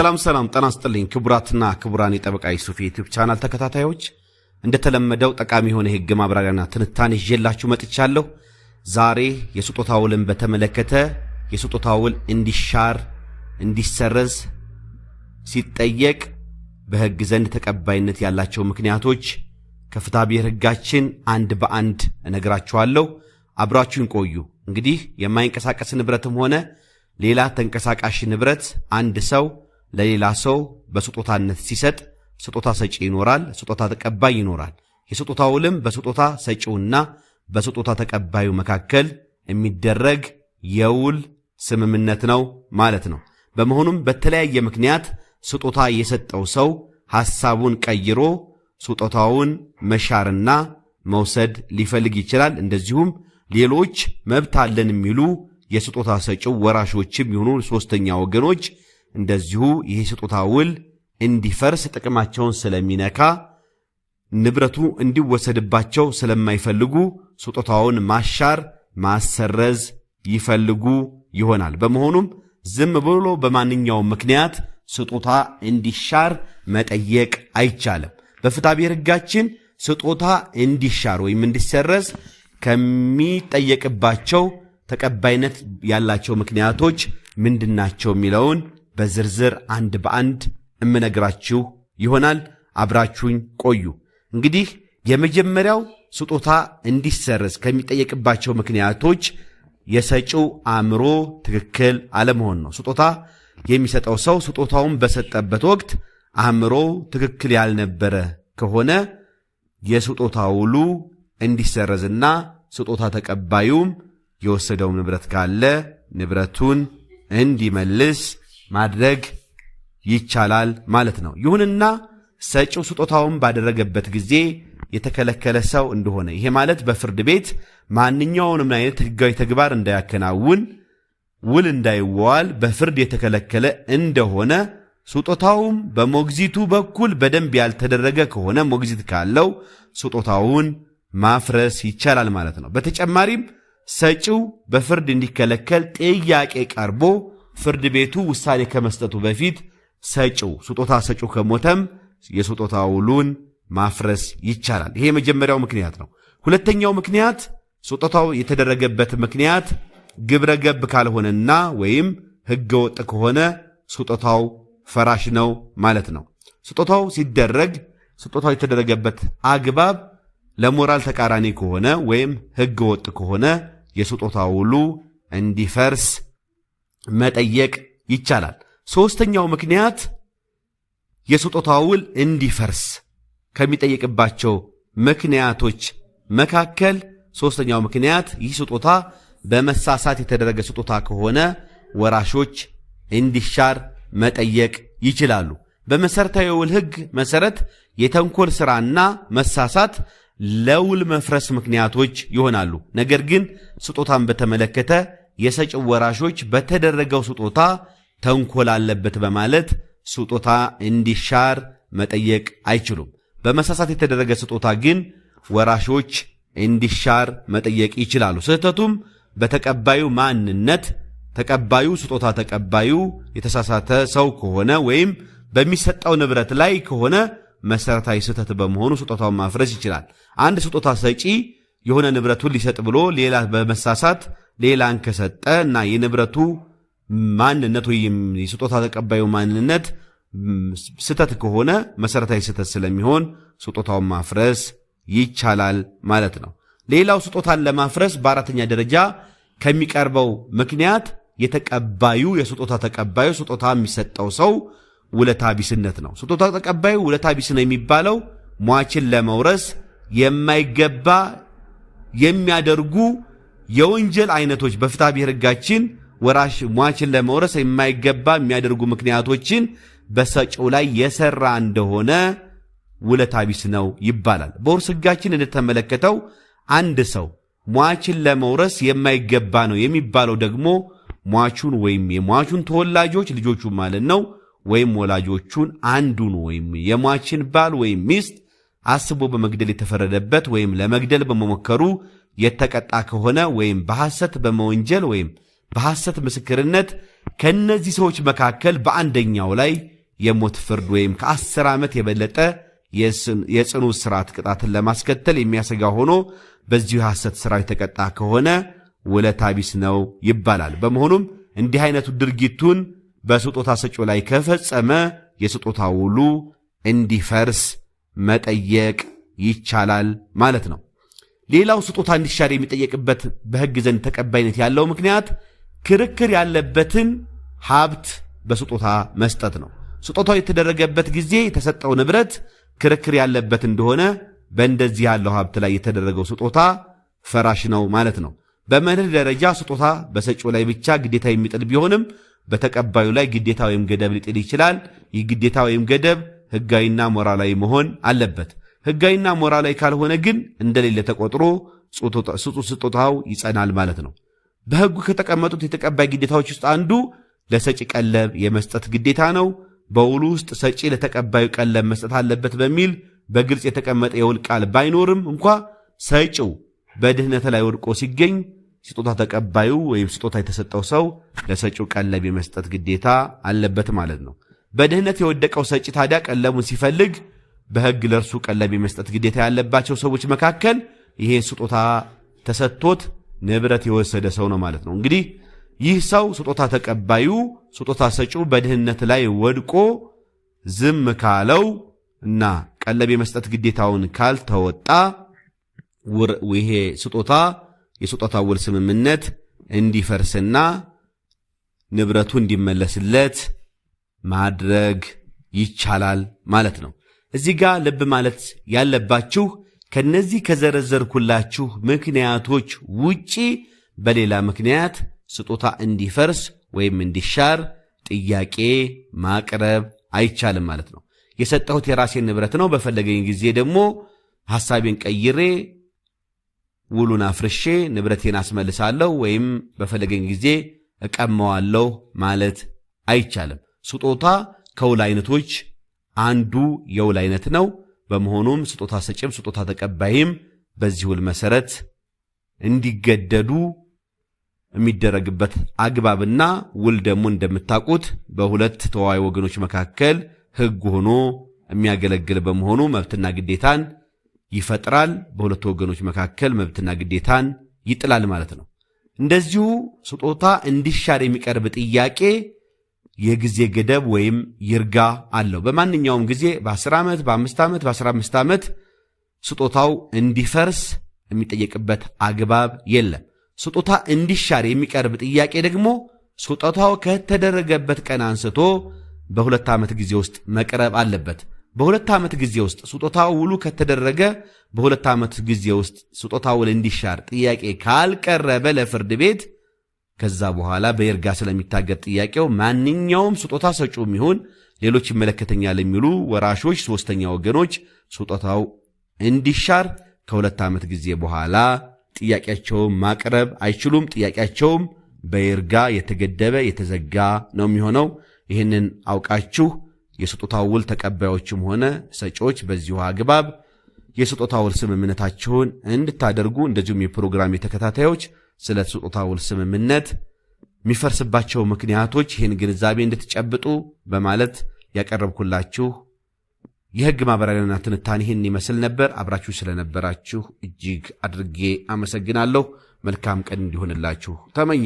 ሰላም ሰላም፣ ጤና ይስጥልኝ ክቡራትና ክቡራን የጠበቃ ዩሱፍ የዩቲዩብ ቻናል ተከታታዮች፣ እንደተለመደው ጠቃሚ የሆነ የህግ ማብራሪያና ትንታኔ ይዤላችሁ መጥቻለሁ። ዛሬ የስጦታ ውልን በተመለከተ የስጦታ ውል እንዲሻር እንዲሰረዝ ሲጠየቅ በህግ ዘንድ ተቀባይነት ያላቸው ምክንያቶች ከፍትሐ ብሔር ህጋችን አንድ በአንድ እነግራችኋለሁ። አብራችሁን ቆዩ። እንግዲህ የማይንቀሳቀስ ንብረትም ሆነ ሌላ ተንቀሳቃሽ ንብረት አንድ ሰው ለሌላ ሰው በስጦታነት ሲሰጥ ስጦታ ሰጪ ይኖራል፣ ስጦታ ተቀባይ ይኖራል። የስጦታ ውልም በስጦታ ሰጪውና በስጦታ ተቀባዩ መካከል የሚደረግ የውል ስምምነት ነው ማለት ነው። በመሆኑም በተለያየ ምክንያት ስጦታ የሰጠው ሰው ሐሳቡን ቀይሮ ስጦታውን መሻርና መውሰድ ሊፈልግ ይችላል። እንደዚሁም ሌሎች መብት አለን የሚሉ የስጦታ ሰጪው ወራሾችም ይሁኑ ሶስተኛ ወገኖች እንደዚሁ ይሄ ስጦታ ውል እንዲፈርስ ጥቅማቸውን ስለሚነካ ንብረቱ እንዲወሰድባቸው ስለማይፈልጉ ስጦታውን ማሻር ማሰረዝ ይፈልጉ ይሆናል። በመሆኑም ዝም ብሎ በማንኛውም ምክንያት ስጦታ እንዲሻር መጠየቅ አይቻልም። በፍትሐ ብሔር ሕጋችን ስጦታ እንዲሻር ወይም እንዲሰረዝ ከሚጠየቅባቸው ተቀባይነት ያላቸው ምክንያቶች ምንድናቸው የሚለውን በዝርዝር አንድ በአንድ እምነግራችሁ ይሆናል። አብራችሁኝ ቆዩ። እንግዲህ የመጀመሪያው ስጦታ እንዲሰረዝ ከሚጠየቅባቸው ምክንያቶች የሰጪው አእምሮ ትክክል አለመሆን ነው። ስጦታ የሚሰጠው ሰው ስጦታውን በሰጠበት ወቅት አእምሮ ትክክል ያልነበረ ከሆነ የስጦታ ውሉ እንዲሰረዝና ስጦታ ተቀባዩም የወሰደው ንብረት ካለ ንብረቱን እንዲመልስ ማድረግ ይቻላል ማለት ነው። ይሁንና ሰጪው ስጦታውን ባደረገበት ጊዜ የተከለከለ ሰው እንደሆነ፣ ይሄ ማለት በፍርድ ቤት ማንኛውንም አይነት ሕጋዊ ተግባር እንዳያከናውን፣ ውል እንዳይዋዋል በፍርድ የተከለከለ እንደሆነ፣ ስጦታውም በሞግዚቱ በኩል በደንብ ያልተደረገ ከሆነ ሞግዚት ካለው ስጦታውን ማፍረስ ይቻላል ማለት ነው። በተጨማሪም ሰጪው በፍርድ እንዲከለከል ጥያቄ ቀርቦ ፍርድ ቤቱ ውሳኔ ከመስጠቱ በፊት ሰጪው ስጦታ ሰጪው ከሞተም የስጦታ ውሉን ማፍረስ ይቻላል። ይሄ የመጀመሪያው ምክንያት ነው። ሁለተኛው ምክንያት ስጦታው የተደረገበት ምክንያት ግብረ ገብ ካልሆነና ወይም ሕገ ወጥ ከሆነ ስጦታው ፈራሽ ነው ማለት ነው። ስጦታው ሲደረግ ስጦታው የተደረገበት አግባብ ለሞራል ተቃራኒ ከሆነ ወይም ሕገ ወጥ ከሆነ የስጦታ ውሉ እንዲፈርስ መጠየቅ ይቻላል። ሶስተኛው ምክንያት የስጦታ ውል እንዲፈርስ ከሚጠየቅባቸው ምክንያቶች መካከል ሶስተኛው ምክንያት ይህ ስጦታ በመሳሳት የተደረገ ስጦታ ከሆነ ወራሾች እንዲሻር መጠየቅ ይችላሉ። በመሰረታዊ የውል ሕግ መሰረት የተንኮል ስራና መሳሳት ለውል መፍረስ ምክንያቶች ይሆናሉ። ነገር ግን ስጦታን በተመለከተ የሰጪው ወራሾች በተደረገው ስጦታ ተንኮል አለበት በማለት ስጦታ እንዲሻር መጠየቅ አይችሉም። በመሳሳት የተደረገ ስጦታ ግን ወራሾች እንዲሻር መጠየቅ ይችላሉ። ስህተቱም በተቀባዩ ማንነት፣ ተቀባዩ ስጦታ ተቀባዩ የተሳሳተ ሰው ከሆነ ወይም በሚሰጠው ንብረት ላይ ከሆነ መሰረታዊ ስህተት በመሆኑ ስጦታውን ማፍረስ ይችላል። አንድ ስጦታ ሰጪ የሆነ ንብረቱን ሊሰጥ ብሎ ሌላ በመሳሳት ሌላን ከሰጠ እና የንብረቱ ማንነት ወይም የስጦታ ተቀባዩ ማንነት ስህተት ከሆነ መሰረታዊ ስህተት ስለሚሆን ስጦታውን ማፍረስ ይቻላል ማለት ነው። ሌላው ስጦታን ለማፍረስ በአራተኛ ደረጃ ከሚቀርበው ምክንያት የተቀባዩ የስጦታ ተቀባዩ ስጦታ የሚሰጠው ሰው ውለታ ቢስነት ነው። ስጦታ ተቀባዩ ውለታ ቢስ ነው የሚባለው ሟችን ለመውረስ የማይገባ የሚያደርጉ የወንጀል አይነቶች በፍትሐ ብሔር ሕጋችን ወራሽ ሟችን ለመውረስ የማይገባ የሚያደርጉ ምክንያቶችን በሰጪው ላይ የሰራ እንደሆነ ውለታ ቢስ ነው ይባላል። በውርስ ሕጋችን እንደተመለከተው አንድ ሰው ሟችን ለመውረስ የማይገባ ነው የሚባለው ደግሞ ሟቹን ወይም የሟቹን ተወላጆች ልጆቹን ማለት ነው ወይም ወላጆቹን አንዱን ወይም የሟችን ባል ወይም ሚስት አስቦ በመግደል የተፈረደበት ወይም ለመግደል በመሞከሩ የተቀጣ ከሆነ ወይም በሐሰት በመወንጀል ወይም በሐሰት ምስክርነት ከነዚህ ሰዎች መካከል በአንደኛው ላይ የሞት ፍርድ ወይም ከ10 ዓመት የበለጠ የጽኑ እስራት ቅጣትን ለማስከተል የሚያሰጋ ሆኖ በዚሁ የሐሰት ስራ የተቀጣ ከሆነ ውለታ ቢስ ነው ይባላል። በመሆኑም እንዲህ አይነቱ ድርጊቱን በስጦታ ሰጪው ላይ ከፈጸመ የስጦታ ውሉ እንዲፈርስ መጠየቅ ይቻላል ማለት ነው። ሌላው ስጦታ እንዲሻር የሚጠየቅበት በሕግ ዘንድ ተቀባይነት ያለው ምክንያት ክርክር ያለበትን ሀብት በስጦታ መስጠት ነው። ስጦታው የተደረገበት ጊዜ የተሰጠው ንብረት ክርክር ያለበት እንደሆነ በእንደዚህ ያለው ሀብት ላይ የተደረገው ስጦታ ፈራሽ ነው ማለት ነው። በመርህ ደረጃ ስጦታ በሰጪው ላይ ብቻ ግዴታ የሚጥል ቢሆንም በተቀባዩ ላይ ግዴታ ወይም ገደብ ሊጥል ይችላል። ይህ ግዴታ ወይም ገደብ ሕጋዊና ሞራላዊ መሆን አለበት። ሕጋዊና ሞራላዊ ካልሆነ ግን እንደሌለ ተቆጥሮ ስጦታው ይጸናል ማለት ነው። በሕጉ ከተቀመጡት የተቀባይ ግዴታዎች ውስጥ አንዱ ለሰጪ ቀለብ የመስጠት ግዴታ ነው። በውሉ ውስጥ ሰጪ ለተቀባዩ ቀለብ መስጠት አለበት በሚል በግልጽ የተቀመጠ የውል ቃል ባይኖርም እንኳ ሰጪው በድህነት ላይ ወድቆ ሲገኝ ስጦታ ተቀባዩ ወይም ስጦታ የተሰጠው ሰው ለሰጪው ቀለብ የመስጠት ግዴታ አለበት ማለት ነው። በድህነት የወደቀው ሰጪ ታዲያ ቀለቡን ሲፈልግ በሕግ ለእርሱ ቀለብ የመስጠት ግዴታ ያለባቸው ሰዎች መካከል ይሄ ስጦታ ተሰጥቶት ንብረት የወሰደ ሰው ነው ማለት ነው። እንግዲህ ይህ ሰው ስጦታ ተቀባዩ ስጦታ ሰጪው በድህነት ላይ ወድቆ ዝም ካለው እና ቀለብ የመስጠት ግዴታውን ካልተወጣ ይሄ ስጦታ የስጦታ ውል ስምምነት እንዲፈርስና ንብረቱ እንዲመለስለት ማድረግ ይቻላል ማለት ነው። እዚህ ጋር ልብ ማለት ያለባችሁ ከነዚህ ከዘረዘርኩላችሁ ምክንያቶች ውጪ በሌላ ምክንያት ስጦታ እንዲፈርስ ወይም እንዲሻር ጥያቄ ማቅረብ አይቻልም ማለት ነው። የሰጠሁት የራሴን ንብረት ነው፣ በፈለገኝ ጊዜ ደግሞ ሐሳቤን ቀይሬ ውሉን አፍርሼ ንብረቴን አስመልሳለሁ ወይም በፈለገኝ ጊዜ እቀማዋለሁ ማለት አይቻልም። ስጦታ ከውል አይነቶች አንዱ የውል አይነት ነው። በመሆኑም ስጦታ ሰጪም ስጦታ ተቀባይም በዚህ ውል መሰረት እንዲገደዱ የሚደረግበት አግባብና ውል ደግሞ እንደምታውቁት በሁለት ተዋዋይ ወገኖች መካከል ሕግ ሆኖ የሚያገለግል በመሆኑ መብትና ግዴታን ይፈጥራል። በሁለቱ ወገኖች መካከል መብትና ግዴታን ይጥላል ማለት ነው። እንደዚሁ ስጦታ እንዲሻር የሚቀርብ ጥያቄ የጊዜ ገደብ ወይም ይርጋ አለው። በማንኛውም ጊዜ በ10 ዓመት፣ በ5 ዓመት፣ በ15 ዓመት ስጦታው እንዲፈርስ የሚጠየቅበት አግባብ የለም። ስጦታ እንዲሻር የሚቀርብ ጥያቄ ደግሞ ስጦታው ከተደረገበት ቀን አንስቶ በ2 ዓመት ጊዜ ውስጥ መቅረብ አለበት። በ2 ዓመት ጊዜ ውስጥ ስጦታው ውሉ ከተደረገ በ2 ዓመት ጊዜ ውስጥ ስጦታው ውል እንዲሻር ጥያቄ ካልቀረበ ለፍርድ ቤት ከዛ በኋላ በይርጋ ስለሚታገድ ጥያቄው ማንኛውም ስጦታ ሰጪውም ይሁን ሌሎች ይመለከተኛል የሚሉ ወራሾች፣ ሶስተኛ ወገኖች ስጦታው እንዲሻር ከ2 ዓመት ጊዜ በኋላ ጥያቄያቸውን ማቅረብ አይችሉም። ጥያቄያቸውም በይርጋ የተገደበ የተዘጋ ነው የሚሆነው። ይህንን አውቃችሁ የስጦታው ውል ተቀባዮችም ሆነ ሰጪዎች በዚሁ አግባብ የስጦታ ውል ስምምነታችሁን እንድታደርጉ፣ እንደዚሁም የፕሮግራም ተከታታዮች ስለ ስጦታ ውል ስምምነት የሚፈርስባቸው ምክንያቶች ይህን ግንዛቤ እንድትጨብጡ በማለት ያቀረብኩላችሁ የሕግ ማብራሪያና ትንታኔ ይህን ይመስል ነበር። አብራችሁ ስለነበራችሁ እጅግ አድርጌ አመሰግናለሁ። መልካም ቀን እንዲሆንላችሁ ተመኘሁ።